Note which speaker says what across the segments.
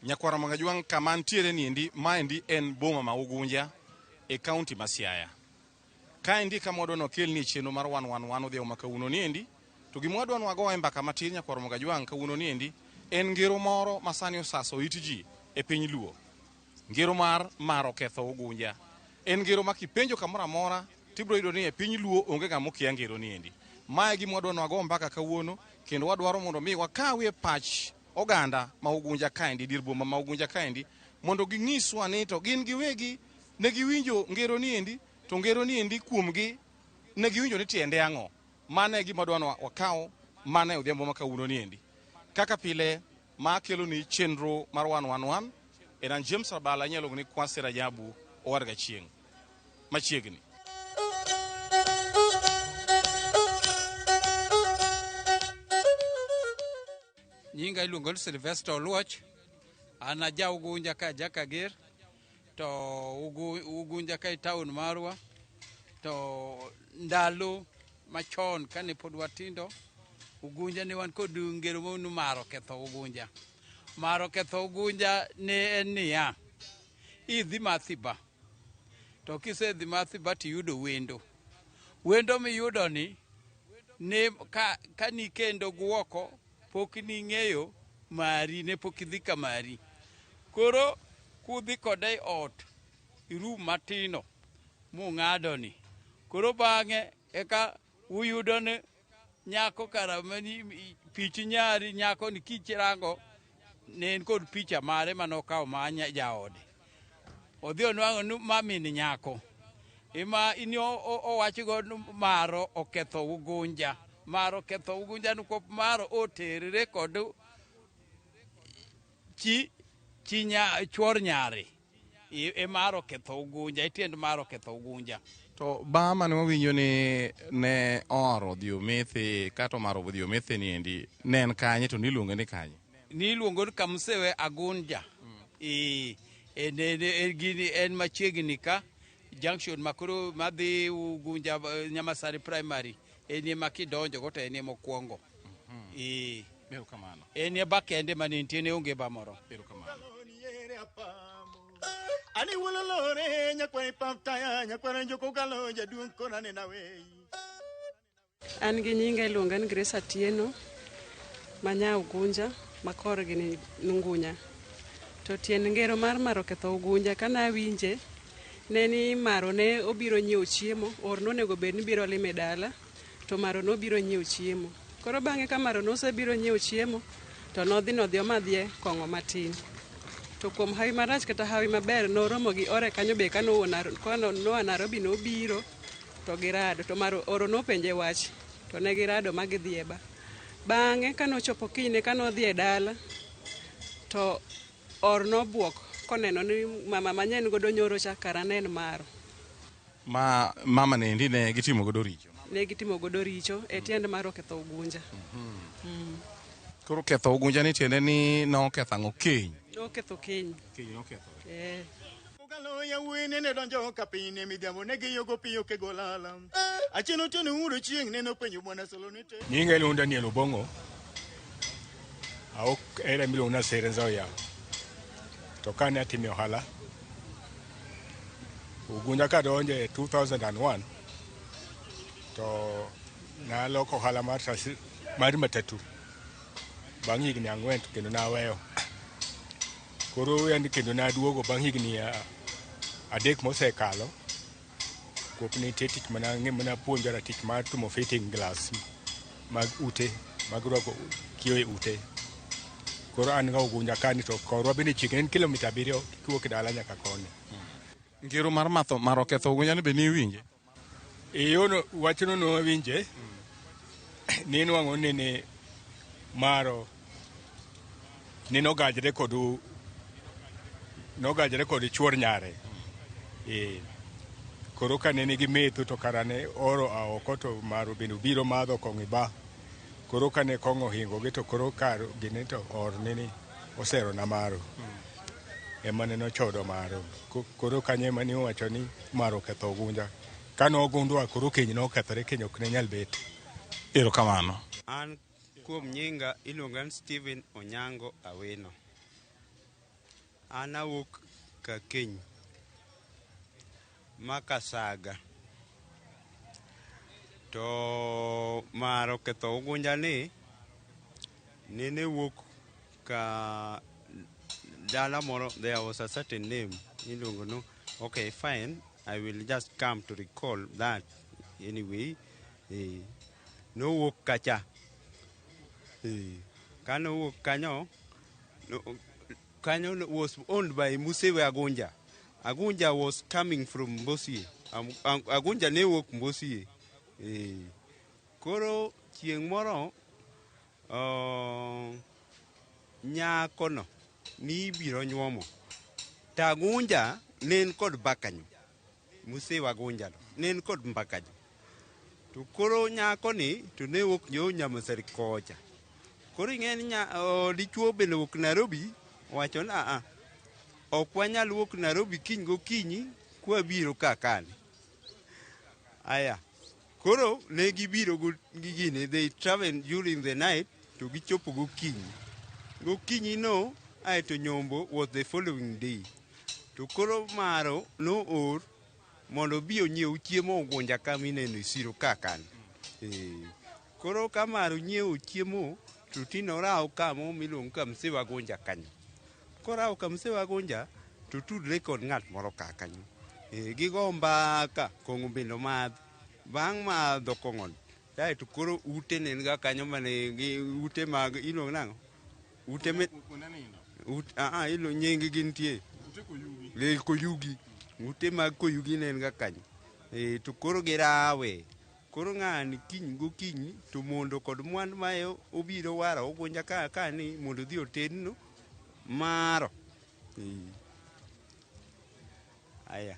Speaker 1: Nyakwar Mangajwang' kama ntiere niendi, maendi en boma ma Ugunja e kaunti ma Siaya. Kaendi kama wadwa ni wakelni e chenro mar 111 odhiambo ma kawuono niendi. To gima wadwa ni wagoye mbaka matin Nyakwar Mangajwang' kawuono niendi en ngero moro ma sani osaso it ji e piny Luo. Ngero mar maro ketho Ugunja. En ngero ma kipenjo kamoro amora tibiro yudo ni e piny Luo onge ng'ama okia ngero niendi. Mae e gima wadwa ni wago mbaka kawuono kendo wadwaro mondo mi wakawie pach oganda ma Ugunja kaendi, dier boma ma Ugunja kaendi, mondo ginyiswa ni to gin giwegi ne giwinjo ngero niendi, to ngero niendi kuomgi ne giwinjo ni tiende ang'o. Mano e gima wadwa ni wakaw mana e odhiambo ma kawuono niendi. Kaka pile ma keloni chenro mar 111 en an James Rabala, inyalo luongo ni Kwasi Rajabu Owar Gachieng'. Machiegni.
Speaker 2: Nyinga iluongo ni Sylvester Oluoch. An aja Ugunja ka aja Kager. To Ugunja ka e town marwa. To ndalo machon kane pod watindo, Ugunja ne wan kod ngero moro ni maro ketho Ugunja. Maro ketho Ugunja ne en niya, idhi Mathiba. To kisedhi Mathiba tiyudo wendo. Wendo miyudo ni ne ka, ka nikendo guoko pok ning'eyo mari, ne pok idhi ka mari. Koro kudhi kode e ot, e room matino mung'ado ni. Koro bang'e eka uyudo ni nyako kara mani pich nyari nyako ni kirango ne en kod picha mare mane okawo ma jaode. Odhi onwang'o ni ma min nyako. Ema ini owachgo ni maro oketho Ugunja. Maro oketho Ugunja nikop maro oterre kod chi chi nya, chuor nyare. E maro oketho Ugunja, e tiend maro oketho Ugunja.
Speaker 1: To ba mane wawinjo ni ne oro odhi omethi kata omaro odhi omethi niendi ne en kanye to niluonge ni kanye?
Speaker 2: Niluongo ni Kamsewe Agunja. E, en, en, en, gini, en machiegni ka junction makoro madhi Ugunja Nyamasari Primary en ema kidonjo go to en ema okwongo. E,
Speaker 1: Erokamano.
Speaker 2: en e ba kende mane nitie ne onge ba moro.
Speaker 1: Erokamano.
Speaker 3: Ani wololore nyakwar pap taya nyakwar njoko galo jaduong' kona nena weyi.
Speaker 4: An gi nyinga iluonga ni Grace Atieno ma nya Ugunja ma korgi ni Nungunya. To tiend ngero mar maro ketho Ugunja kane awinje ne ni maro ne obiro nyiewo chiemo or nonego bed ni biro lime dala to maro nobiro nyiewo chiemo. Koro bang'e ka maro nosebiro nyiewo chiemo to nodhi nodhi omadhie kong'o matin. To kuom hawi marach kata hawi maber noromo gi ore kanyo be kano noa Nairobi nobiro to girado to maro oro nopenje wach to ne girado ma gidhi e ba. Bang'e kanochopo kinyne kanodhi e dala to or nobuok koneno ni mama mane en godo nyoro cha kara ne en maro.
Speaker 1: Ma mama nendi ne gitimo godo richo.
Speaker 4: Ne gitimo godo richo e tiend maro ketho Ugunja.
Speaker 1: Koro ketho Ugunja ni tiende ni noketho ang'o? Keny.
Speaker 4: Noketho keny.
Speaker 1: Keny nokethore.
Speaker 4: Eh.
Speaker 3: Ogalo yawuoyi nene donjo ka piny ne midhiambo ne giyogo piyo kego lala. Achien otieno uro chieng' nene openjo bwana Solo ni te.
Speaker 5: Nyinga iluongo Daniel Obong'o. Awuok area miluongo ni Asere Nzoia. To kane atime ohala, Ugunja kadonje e 2001 to naloko ohala mar taxi, mar matatu. Bang' higni 4 to kendo naweyo. Koro en kendo naduogo bang' higni 3 mosekalo. Kop nitie tich mana puonjora tich mar timo fitting glass mag ute mag rwako kio e ute. Koro an ga Ugunja kani to korwa bende chiegni en kilomita 7 kiwuok e dala nyaka koni.
Speaker 1: Ngero mar matho maro ketho Ugunja ni be niwinje?
Speaker 5: Iyono wachno nowinje ni nwang'o nene maro nene ogajre kod nogajre kod chuor nyare. E, koro ka nene gimetho to kara ne oro a oko to maro bende obiro madho kong'o e ba. Koro ka ne kong'o ohingogi to koro kar gine to or nene osero na maro. Ema ne nochodo maro. Koro kanyo ema ne owacho ni maro oketho Ugunja. Kane ogundwa koro keny nokethore keny ok ne nyal bet.
Speaker 1: Erokamano.
Speaker 6: An kuom nyinga iluonga ni Steven Onyango Awino. An awuok Kakeny ma Kasaga. To maro ketho Ugunja ni nene wuok ka dala moro, there was a certain name iluongo no. Okay, fine, I will just come to recall that anyway. Nowuok kacha. Kanowuok kanyo no, kanyo was owned by Musewe Agunja. Agunja was coming from Mbosie. Agunja ne wuok Mbosie. Koro chieng' moro nyakono nibiro nyuomo. To Agunja ne en kod bakanyo. Musewe Agunja no ne en kod mbakanyo. To koro nyakoni to ne wuok yo Nyamasari kocha. Koro ing'e ni dichuo bende wuok Nairobi owacho ni aa ok wanyal wuok Nairobi kiny gokinyi kwabiro ka kani. Aya, koro ne gibiro gi gini, they travel during the night to gichopo gokinyi. Gokinyi no, aeto nyombo was the following day. To koro maro noor mondo obi onyiew chiemo Ugunja ka mineno e siro ka kani. Koro ka maro nyiewo chiemo to tinde orawo kamo miluongo ka Msewa Agunja kanyo. Korawo ka Msewa Agunja to tudre kod ng'at moro ka kanyo. Gigo mbaka, kong'o bende omadh. Bang' madho kong'ono, kaeto koro ute ne niga kanyo mane gi ute mag iluongo nang'o? Ute me ilo nying gi nitie. Ute Koyugi. Ute mag Koyugi ne niga kanyo. To koro girawe. Koro ng'ani kiny gokinyi to mondo kod mwandu ma obiro waro Ugunja ka kani mondo odhi otedno maro. Aya.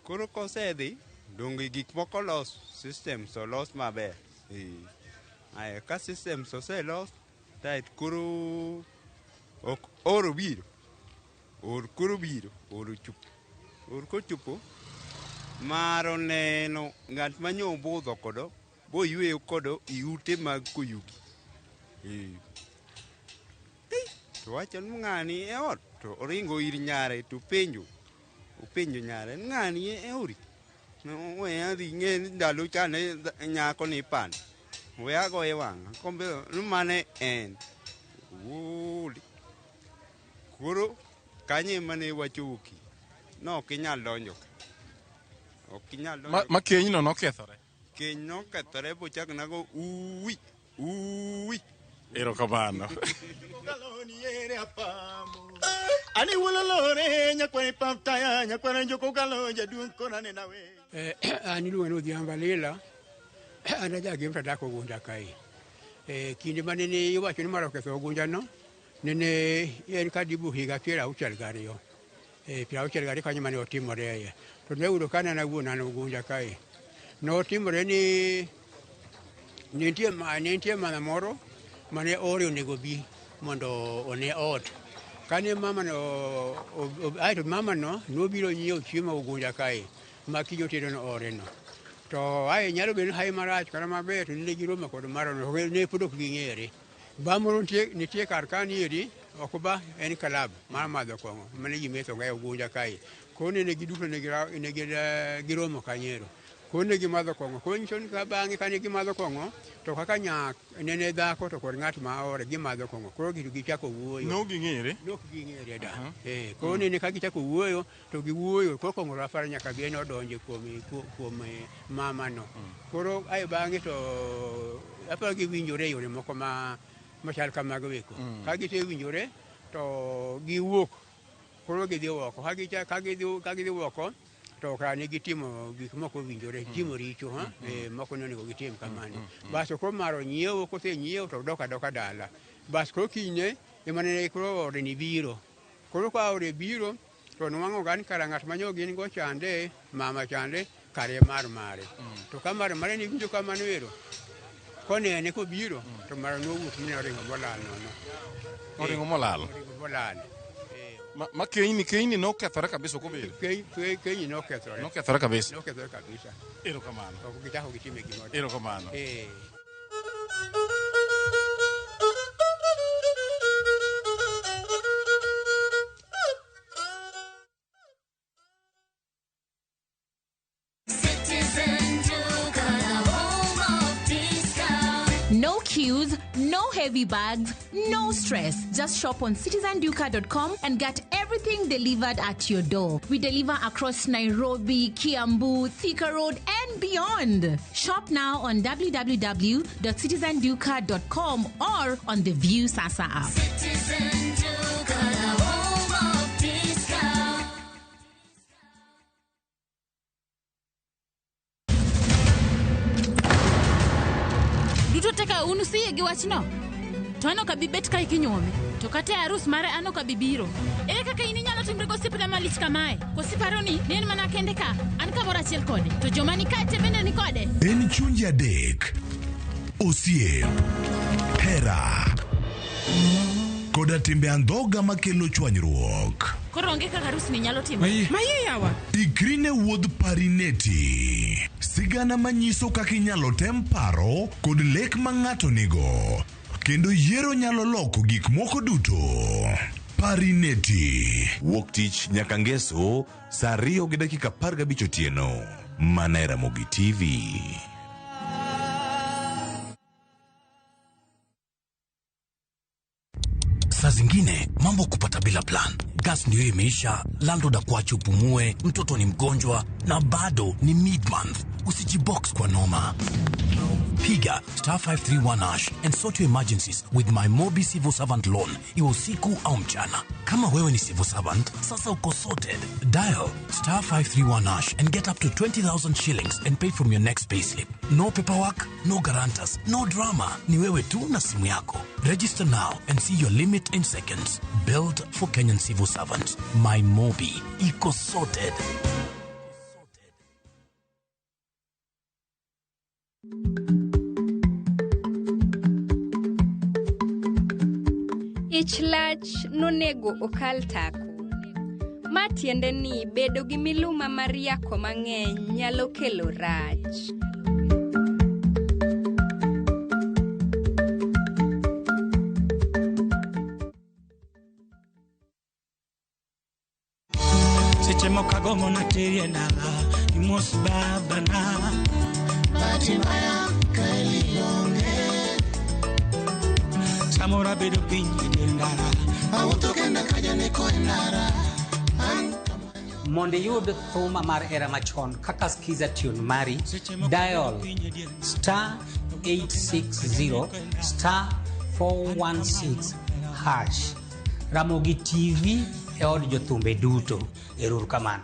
Speaker 6: Koro kosedhi, donge gik moko los, systems olos maber. Aya, ka systems oselos, taeto koro ok oro biro. Or koro biro, or ochopo. Or kochopo, maro neno ng'at manyo obudho kodo, boyweyo kodo i ute mag Koyugi. To wacho ni ng'ani e ot, to oringo ir nyare to penjo. Openjo nyare, ng'ani e ori? We adhi ng'e ni ndalo cha ne nyako ni ipando. We agoye wang'a. Kombe ni mane en. Wuoli. Koro kanyo ema ne wach owuokie. No ok inyal donjo ka. Ok inyal donjo.
Speaker 1: Ma kenyno nokethore.
Speaker 6: Keny nokethore bochak nago uwi uwi.
Speaker 1: Erokamano.
Speaker 3: Ani wulolore nyakware pap taya nyakware njoko galo jaduong' kora ne nawe.
Speaker 7: An iluonga ni Odhiambo Alila, an aja to adak Ugunja kae. Kinde ma nene iwacho ni mar oketho Ugunja no, nene en karibu higa 62. 62 kanyo mane otimore iye. To ne oyudo ka an awuon an Ugunja kae. Notimore ni nitie mama moro mane ore onego bi mondo one ot. Kane mama no, aeto mama no nobiro nyiewo chiemo Ugunja kae ma kiny otedo no ore no. To ae nyalo bedo ni hawi marach kata maber to ne giromo kod maro no ne pod ok ging'ere. Ba moro nitie kar kani eri ok ba en club mar madho kong'o mane ji metho ga e Ugunja kae. Koro nene giduto ne giromo kanyero. Koro ne gimadho kong'o. Koro nyiso ni bang'e kane gimadho kong'o to kaka nene dhako to kod ng'at ma ore gimadho kong'o. Koro gichako wuoyo.
Speaker 1: No ging'ere?
Speaker 7: Nok ging'ere da. Koro nene ka gichako wuoyo to giwuoyo koro kong'o rafar nyaka bed ni odonjo kuom mama no. Koro ae bang'e to aparo giwinjore e yore moko machal kamago eko. Ka gisewinjore to giwuok. Koro gidhi oko. Ka gidhi oko to kara ne gitimo gik moko owinjore, timo richo, moko nonego gitim kamano. Bas koro maro nyiewo, kosenyiewo to dok adoka dala. Bas koro kinyne ema ne koro ode ni biro. Koro ka ode biro to nwang'o ga ni kara ng'at manyo gin go chande, mama chande, kare mar mare. To ka mar mare ni winjo kamano ero, konene kobiro to maro nowuok mine oringo molal nono.
Speaker 1: Oringo molal?
Speaker 7: Oringo molal.
Speaker 1: Ma kenyni nokethore kabisa ok obedo?
Speaker 7: Kenyni nokethore.
Speaker 1: Nokethore kabisa?
Speaker 7: Nokethore kabisa.
Speaker 1: Erokamano.
Speaker 7: Ok gichako gitime gimoro.
Speaker 1: Erokamano.
Speaker 8: queues, no heavy bags, no stress. Just shop on citizenduka.com and get everything delivered at your door. We deliver across Nairobi, Kiambu, Thika Road, and beyond. Shop now on www.citizenduka.com or on the View Sasa app.
Speaker 9: Citizen Duka, the home of discount.
Speaker 8: Duto teka un usiyie gi wachno? To an ok abi bet ka ikinyuome. To kata e arus mare an ok abi biro. Ere kaka in inyalo timri gosiepna malich kamae? Koso iparo ni en mana kende ka? An kamoro achiel kode. To joma ni kae te bende ni kode.
Speaker 10: En chunje adek. Osiep. Hera. Koda timbe andhoga makelo chwanyruok.
Speaker 8: Koro onge kaka arus ni nyalo timore.
Speaker 11: Maye yawa.
Speaker 10: Ikri ne wuodh Parineti. Sigana manyiso kaka inyalo tem paro kod lek ma ng'ato nigo. Kendo yiero nyalo loko gik moko duto. Parineti.
Speaker 12: Wuok tich nyaka ngeso saa 2:15 otieno. Mana e Ramogi TV.
Speaker 13: Saa zingine mambo kupata bila plan. Gas ndio imeisha, landlord akuache upumue, mtoto ni mgonjwa na bado ni mid-month. Usijibox kwa noma. Piga star 531 hash and sort your emergencies with my Mobi Civil Servant Loan, iwe usiku au mchana. Kama wewe ni civil servant, sasa uko sorted. Dial star 531 hash and get up to 20,000 shillings and pay from your next payslip. No paperwork, no guarantors, no drama. Ni wewe tu na simu yako. Register now and see your limit in seconds. Built for Kenyan civil servants. My Mobi. Iko sorted.
Speaker 14: Ich lach nonego okal tako. Ma tiende ni bedo gi miluma mar yako mang'eny nyalo kelo rach.
Speaker 15: Seche moko agombo naterie dala imos babana. Bahati mbaya kaeli onge. Samoro abedo piny e dier ndara. Awuotho kenda ka janeko e ndara.
Speaker 16: Mondo iyud thuma mar era machon kaka skiza tune mari, dial star 860 star 416 hash. Ramogi TV e od jothumbe duto. Ero kamano.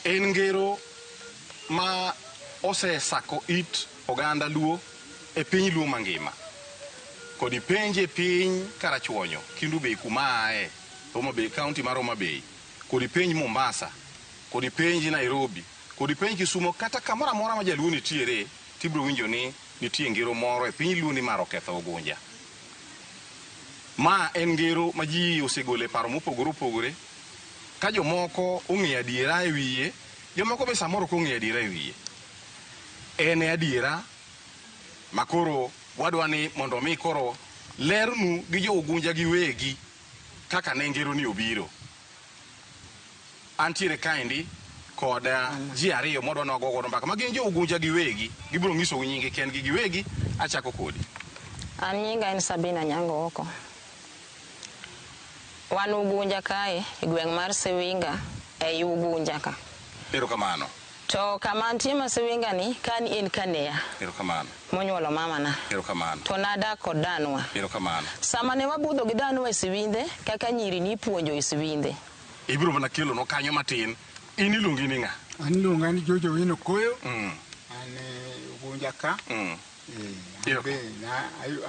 Speaker 1: En ngero ma osesako it oganda Luo e piny Luo mangima. Kod ipenje piny Karachuonyo, Kendu Bay kuma ae, Homa Bay, county mar Homa Bay, kod ipenj Mombasa, kod ipenj Nairobi, kod ipenj Kisumo, kata kamoro amora ma jaluo nitiere, tibiro winjo ni nitie ngero moro e piny Luo ni mar oketho Ugunja. Ma en ngero ma ji osegolo e paro mopogore opogore. Ka jomoko ong'eyo adiera e wiye, jomoko be samoro ok ong'eyo adiera e wiye. En e adiera ma koro wadwa ni mondo mi koro lernu gi jo Ugunja giwegi kaka ne ngero ni obiro. Antiere kaendi kod ji ariyo modwa ni wago godo mbaka ma gin jo Ugunja giwegi, gibiro nyisou nyingi kendgi giwegi. Achako kodi.
Speaker 17: An nyinga en Sabina Nyango Oko. Wan Ugunja kae, e gweng' mar Siwinga, ei Ugunja ka.
Speaker 1: Erokamano.
Speaker 17: To kama antie ma Siwinga ni, kan en Kanea.
Speaker 1: Erokamano.
Speaker 17: Monyuolo mamana.
Speaker 1: Erokamano.
Speaker 17: To nadak kod danwa.
Speaker 1: Erokamano.
Speaker 17: Sama ne wabudho gi danwa e Siwindhe, kaka nyiri nipuonjo e Siwindhe.
Speaker 1: Ibiro mana kelo no kanyo matin. In iluongi ni ng'a?
Speaker 18: An iluonga ni Jojo Wino Koyo. An Ugunja ka. An be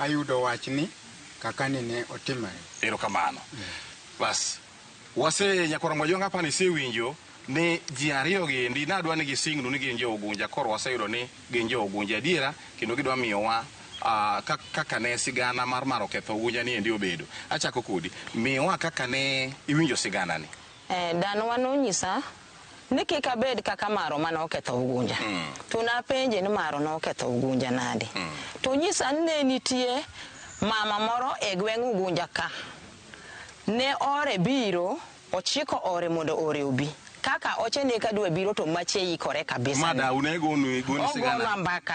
Speaker 18: ayudo wachni kaka nene otimore.
Speaker 1: Erokamano. Bas, Wase nyakwar Majonga pani isewinjo ni ji ariyo gi endi nadwa ni gisingnu ni gin jo Ugunja, koro waseyudo ni gin jo Ugunja adiera, kendo gidwa miyowa kaka ne sigana mar Maro Ketho Ugunja ni endi obedo. Achako kodi, miyowa kaka ne iwinjo sigana ni.
Speaker 17: Danwa nonyisa ni kik abed kaka Maro mane oketho Ugunja. To napenje ni Maro noketho Ugunja nade. To nyisa ni ne nitie mama moro e gweng' Ugunja ka. Ne ore biro, ochiko ore mondo ore obi. Kaka oche ne kadwa biro to mache ikore kabisa.
Speaker 1: Mada unego goni sigana.
Speaker 17: Ogona mbaka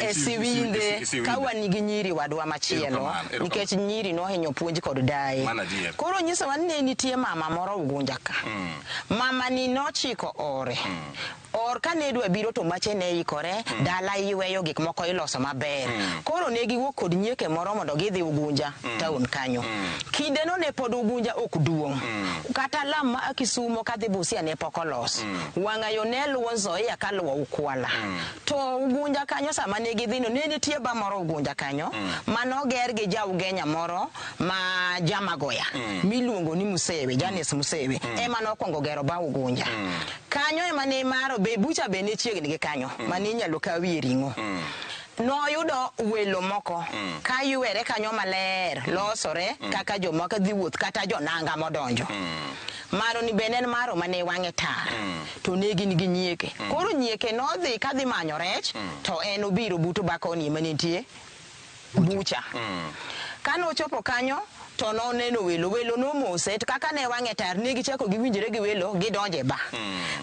Speaker 17: e siwinde ka wan gi nyiri wadwa machielo nikech nyiri nohinyo puonj kod daye. Koro nyisowa ni ne nitie mama moro Ugunja ka. Mama ni nochiko ore. Or kane dwa biro to mache ne ikore, dala iweyo gik moko iloso maber. Koro ne giwuok kod nyieke moro mondo gidhi Ugunja town kanyo. Kindeno ne pod Ugunja ok duong'. Kata lam ma Kisumo kadhi Busia ne pok olos. Wang'ayo ne luwo Nzoia kaluwo Ukwala. To Ugunja kanyo sama ne gidhino ne nitie ba moro Ugunja kanyo manoger gi ja Ugenya moro ma Jamagoya miluongo ni Musewe, Janes Musewe ema nokwongo gero ba Ugunja. Kanyo ema ne Maro be bucha be ne chiegni gi kanyo mane inyalo kawie ring'o. Noyudo welo moko ka ywere kanyo maler losore kaka jomoko dhi wuoth kata jonanga modonjo. Maro ni be ne en Maro mane wang'e tar to ne gin gi nyieke. Koro nyieke nodhi kadhi manyo rech to en obiro buto bakoni ema nitie bucha. Kanochopo kanyo to noneno welo, welo nomose to kaka ne wang'e tar ne gichako giwinjore gi welo gidonje ba.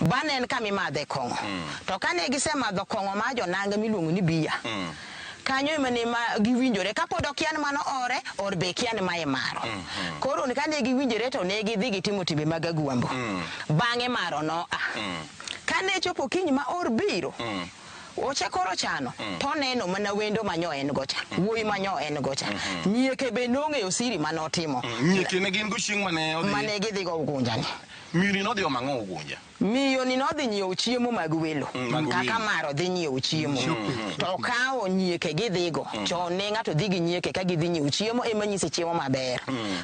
Speaker 17: Ba ne en kama imadhe kong'o. To kane gisemadho kong'o ma jonanga miluongo ni bia, kanyo ema ne giwinjore kapod okia ni mano ore, or be kia ni mae Maro. Koro kane giwinjore to ne gidhi gitimo timbe mag agwambo. Bang'e Maro noa. Kane chopo kiny ma or biro, oche koro chano to neno mana wendo manyo en gocha, wuoyi manyo en gocha. Nyieke be nong'eyo siri manotimo.
Speaker 1: Nyieke ne gin go chieng' mane odhi
Speaker 17: mane gidhi go Ugunja ni.
Speaker 1: Miyo ni nodhi omo ang'o Ugunja?
Speaker 17: Miyo ni nodhi nyiewo chiemo mag welo. Kaka Maro dhi nyiewo chiemo. To okawo nyieke gidhigo. Chon ne ng'ato dhi gi nyieke ka gidhi nyiewo chiemo ema nyise chiemo maber.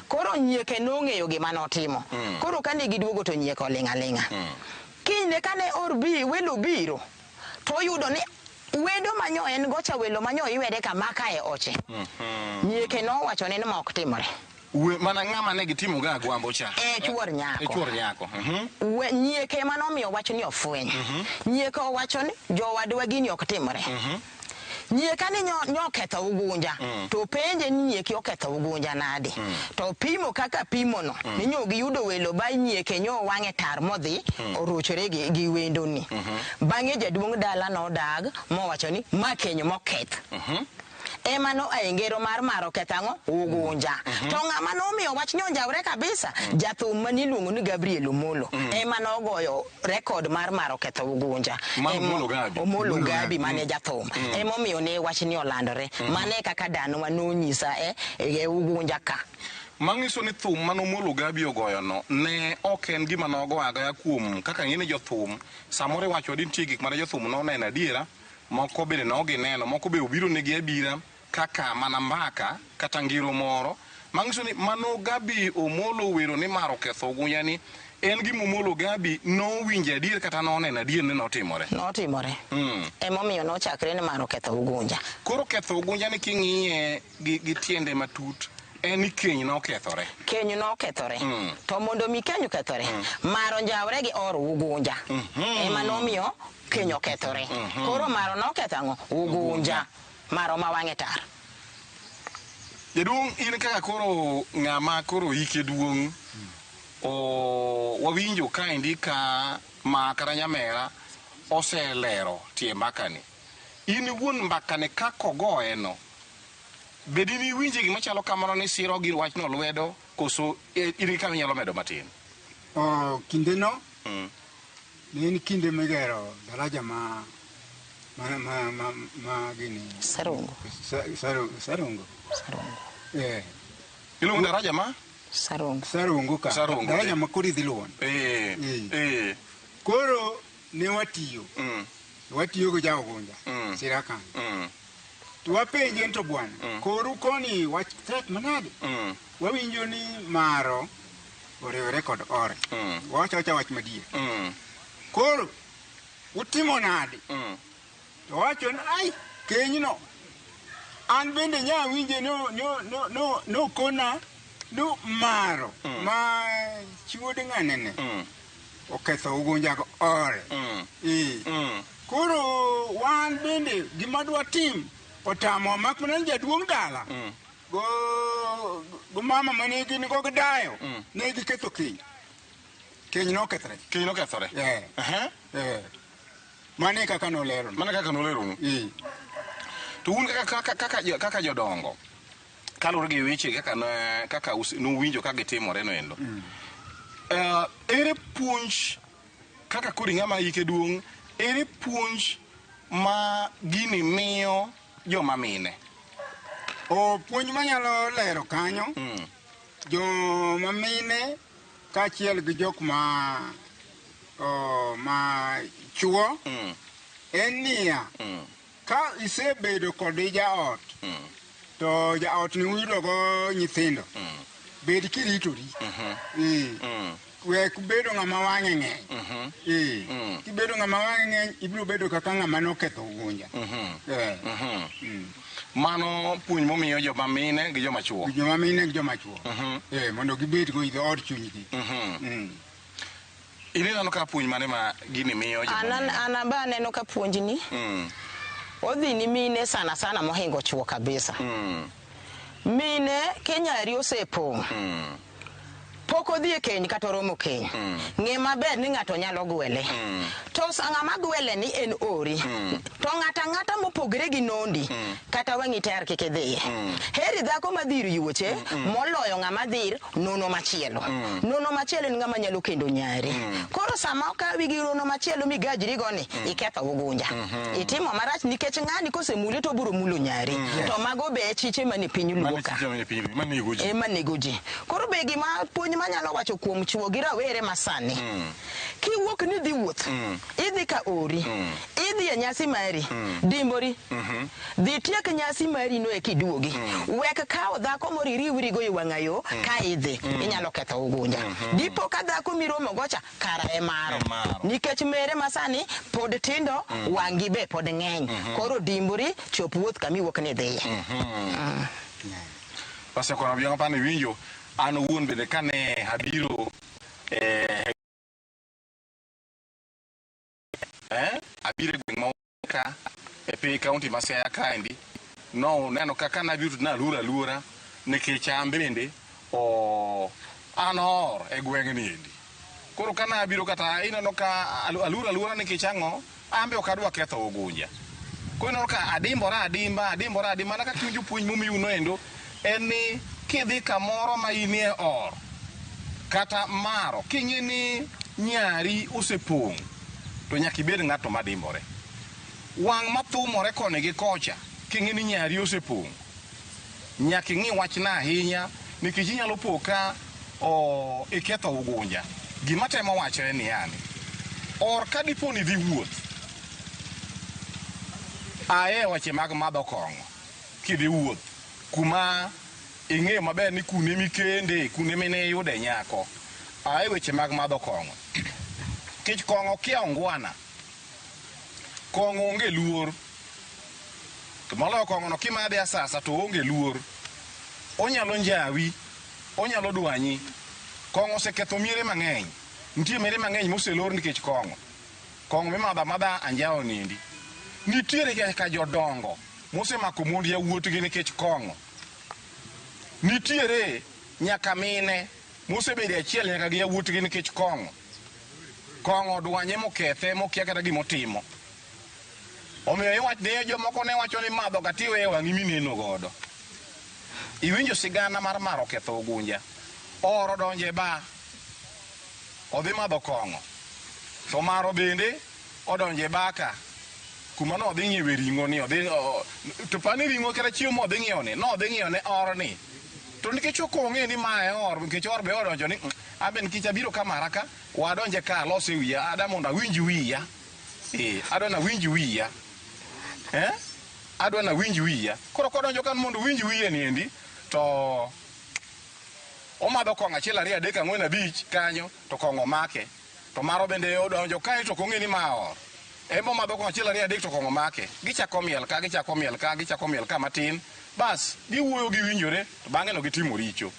Speaker 17: Koro nyieke nong'eyo gima notimo. Koro kane giduogo to nyieke oling' aling'a. Kinyne kane or bi welo biro to oyudo ni wendo manyo en gocha welo manyo iwede kama kae oche. Nyieke nowacho ne ni ma ok timore.
Speaker 1: Mana ng'ama ne gitimo ga agwambo cha.
Speaker 17: E chuor nyako.
Speaker 1: E chuor nyako.
Speaker 17: Nyieke ema nomiyo wach ni ofweny. Nyieke owacho ni jowadwa gini ok timore. Nyieka ni nyoketho Ugunja. To penje ni nyieki oketho Ugunja nade. To pimo kaka pimo no. Ni nyo giyudo welo ba nyieke nyo wang'e tar modhi orochore gi wendo ni. Bang'e jaduong' dala nodag mowacho ni ma keny moketh. Ema no e ngero mar Maro ketho ang'o? Ugunja. To ng'ama nomiyo wach ni onjawre kabisa, jathum maniluongo ni Gabriel Omolo. Ema nogoyo rekod mar Maro ketho Ugunja.
Speaker 1: Omolo Gabi.
Speaker 17: Omolo Gabi mane jathum. Emomiyo ne wach ni olandore. Mane kaka danwa nonyisa e Ugunja ka.
Speaker 1: Manyiso ni thum mane Omolo Gabi ogoyo no ne ok en gima nogo agoya kuom kaka ng'e ni jothum samoro iwacho ni nitie gik mane jothum noneno adiera, moko bende nogineno, moko be obiro negi abira kaka mana mbaka kata ngiro moro. Manyiso ni mano Gabi Omolo wero ni Maro ketho Ugunja ni en gima Omolo Gabi nowinjo adier kata noneno adier ni notimore.
Speaker 17: Notimore. Emomiyo nochakre ni Maro ketho Ugunja.
Speaker 1: Koro ketho Ugunja ni king'iye gi tiende matut en ni keny nokethore.
Speaker 17: Keny nokethore. To mondo mi keny okethore, Maro njawre gi or Ugunja. Ema nomiyo keny okethore. Koro Maro noketho ang'o? Ugunja. Maro ma wang'e tar.
Speaker 1: Jaduong' in kaka koro ng'ama koro hike duong' wawinjo kaendi ka ma kata nyamera oselero tie mbakani. In iwuon mbakani kaka ogoye no, bed ni iwinje gima chalo kamano ni siro gi wachno lwedo koso in gi kama inyalo medo matin?
Speaker 18: Kindeno ne en kinde migero daraja ma gini
Speaker 17: Sarongo.
Speaker 18: Sarongo.
Speaker 17: Sarongo.
Speaker 1: Iluongo daraja ma?
Speaker 17: Sarongo.
Speaker 18: Sarongo ka.
Speaker 1: Sarongo.
Speaker 18: Daraja ma koro idhi luwo. Koro ne watiyo. Watiyo gi ja Ugunja. Sira kanyo. To wapenje to bwana, koru koni wach threat manade? Wawinjo ni Maro Oriwore kod ore. Wacho awacha wach madier. Koro utimo nade? To wacho ni ai kenyno an bende nyawinje no no no no no kona no maro ma chiwod ng'anene oketho Ugunja go ore. Koro wan bende gima dwa tim otamo mak mana ni jaduong' dala go mama mane gin go gidayo ne giketho keny. Keny nokethre.
Speaker 1: Keny nokethore.
Speaker 18: Mano e kaka nolero.
Speaker 1: Mano e kaka noleronu. To un kaka jodongo, kaluwore gi weche kaka nuwinjo ka gitimore no endo. Ere puonj kaka koro ng'ama hike duong', ere puonj ma gini miyo joma mine?
Speaker 18: O puonj manyalo lero kanyo, joma mine kaachiel gi jok ma ma chuo en niya, ka isebedo kod jaot to jaot ni uyudo go nyithindo, bed kiritori. Wek bedo ng'ama wang'e ng'eny. Kibedo ng'ama wang'e ng'eny, ibiro bedo kaka ng'ama noketho Ugunja.
Speaker 1: Mano puonj momiyo joma mine gi joma chuo.
Speaker 18: Joma mine gi joma chuo. Mondo gibed go i dhood chunygi.
Speaker 1: Ineno ka puonj mane ma gini miyo joma mine?
Speaker 17: An aba aneno ka puonj ni odhi ni mine sana sana mohingo chuo kabisa. Mine kenyari osepong'. Pok odhi e keny kata oromo keny. Ng'e maber ni ng'ato nyalo gwele. To ng'ama gwele ni en ori. To ng'ata ang'ata mopogre gi nondi kata wang'i ter kik idhiye. Heri dhako madhir yuoche moloyo ng'ama dhir nono machielo. Nono machielo en ng'ama nyalo kendo nyari. Koro sama okawi gi nono machielo migajri go ni iketho Ugunja. Itimo marach nikech ng'ani kosemuli to obiro mulo nyari. To mago be chiche mane piny Luo ka. Ema nego ji. Koro be gima puonj manyalo wacho kuom chuo gi rawere masani. Kiwuok ni dhi wuoth, idhi ka ori, idhi e nyasi mari, dimbori, dhi tiek nyasi mari no eki duogi. Wek kawo dhako moro iriwrigo e wang'ayo ka idhi, inyalo ketho Ugunja. Dipo ka dhako miromo gocha kara e maro. Nikech mere masani pod tindo, wang'i be pod ng'eny. Koro dimbori, chop wuoth kamiwuok ni idhiye.
Speaker 1: Pastor Kono pani winjo an owuon bende kane abiro abiro e gweng' ma ka e piny kaunti ma Siaya kaendi, no neno kaka nabiro to naluoro aluora nikech an bende an or e gweng'ni endi. Koro ka nabiro kata ineno ka aluoro aluora nikech ang'o, an be ok adwa ketho Ugunja. Koro ineno ka adimbora adimba, adimbora adimba, mana kaka iwinjo puonj momiu no endo, en ni kidhi kamoro ma inie or kata maro, king'e ni nyari osepong', to nyaka ibed ng'ato madimbore. Wang' mathumore koni gi kocha, king'e ni nyari osepong', nyaka ing'i wachna ahinya, nikech inyalo po ka iketho Ugunja. Gima temo wacho en niya ni, or ka dipo ni dhi wuoth, aye weche mag madho kong'o, kidhi wuoth, kuma ing'eyo maber ni kune mikende, kune mine iyude nyako, aye weche mag madho kong'o. Nikech kong'o kia ongwana, kong'o onge luor. To moloyo kong'o no kimadhe asasa to onge luor. Onyalo njawi, onyalo dwanyi. Kong'o oseketho miere mang'eny. Nitie miere mang'eny moselor nikech kong'o. Kong'o mimadho amadha anjawo nindi. Nitiere kaka jodongo mosemako mond yawuotgi nikech kong'o. Nitiere nyaka mine mosebedo achiel nyaka gi yawuotgi nikech kong'o. Kong'o dwanye mokethe mokia kata gimotimo. Omiyo iwach ne jomoko ne wacho ni madho ga tiweyo wang'i mineno godo. Iwinjo sigana mar maro ketho Ugunja. Oro donje ba, odhi madho kong'o. To maro bende odonje baka kuma no odhi ng'iewe ring'o ni odhi to pani ring'o kata chiemo odhi ng'iewo ni no odhi ng'iewo ne or ni. To nikech ok ong'e ni mae or, nikech or be odonjo ni abe nikech abiro ka mara ka wadonje ka alose wiya ada mondo awinj wiya. Adwa na winj wiya. Adwa na winj wiya. Koro kodonjo kan mondo winj wiye ni endi to Omadho kong'o 1 2 3 4 5 kanyo to kong'o omake. To maro bende odonjo kae to ok ong'e ni ma or. En be omadho kong'o 1 2 3 to kong'o omake. Gichako miel ka, gichako miel ka, gichako miel ka matin. Bas, giwuoyo giwinjore to bang'e no gitimo richo.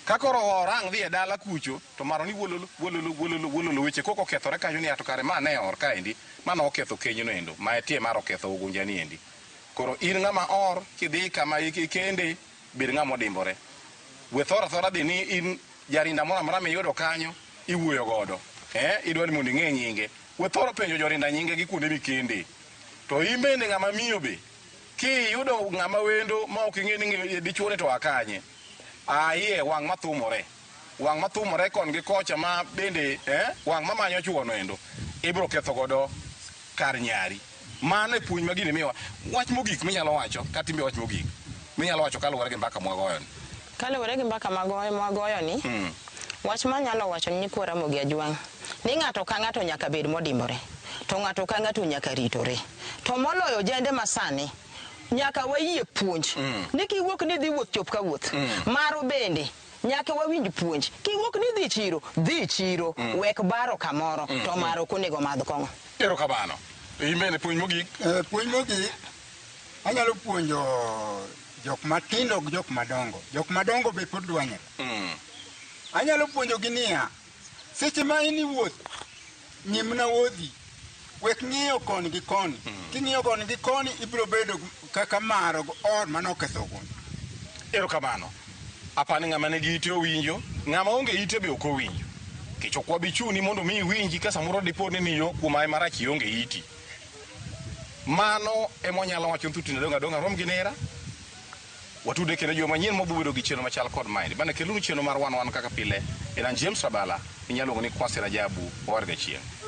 Speaker 1: Ka koro orang dhi e dala kucho to maro ni wololo, wololo, wololo, wololo weche koko okethore kanyo ni to kare ma ne or kaendi, ma noketho kenyno endo, ma e tie mar oketho Ugunja ni endi. Koro in ng'ama or kidhi kama ikende, bed ng'ama odimbore. We thora thora dhi ni in jarinda moro amora miyudo kanyo iwuoyo godo. Idwa ni mondo ing'e nyinge. We thoro penjo jorinda nyinge gi kuonde mikende. To in bende ng'ama miyo be, kiyudo ng'ama wendo ma ok ing'e ni dichuo ni to a kanye, aiye wang' mathumore. Wang' mathumore kon gi kocha ma bende, wang' mamanyo chuono endo, ibiro ketho godo kar nyari. Mano e puonj ma gini miwa. Wach mogik minyalo wacho, kata imbe wach mogik minyalo wacho kaluwore gi mbaka mwagoyo ni.
Speaker 17: Kaluwore gi mbaka mwagoyo ni, wach manyalo wacho ni nyikwa Ramogi Ajwang', ni ng'ato ka ng'ato nyaka bed modimbore, to ng'ato ka ng'ato nyaka ritore. To moloyo jende masani, nyaka wayie puonj. Ni kiwuok ni dhi wuoth chop ka wuoth. Maro bende, nyaka wawinj puonj. Kiwuok ni dhi chiro, dhi chiro, wek baro kamoro, to maro ok onego madh kong'o.
Speaker 1: Erokamano. In bende puonj mogik?
Speaker 18: Puonj mogik, anyalo puonjo jok matindo gi jok madongo. Jok madongo be pod dwanyore. Anyalo puonjogi niya, seche ma in iwuoth, ng'imna wuodhi. Wek ng'iyo koni gi koni. King'iyo koni gi koni, ibiro bedo kaka maro go or manoketho Ugunja.
Speaker 1: Erokamano. Apani ng'ama nigi ite owinjo, ng'ama onge ite be ok owinjo. Nikech ok wabi chuni mondo mi iwinji ka samoro dipo ni niyo kuom ae marach ionge iti. Mano ema wanyalo wacho Nthuti Adonga Adonga rom gi nera. Watude kendo juma manyien mabiro bedo gi chenro machal kod maendi. Bana keluru chenro mar wan wan kaka pile. En an James Rabala, inyalo luongo ni Kwasi Rajabu, owar gachieng'.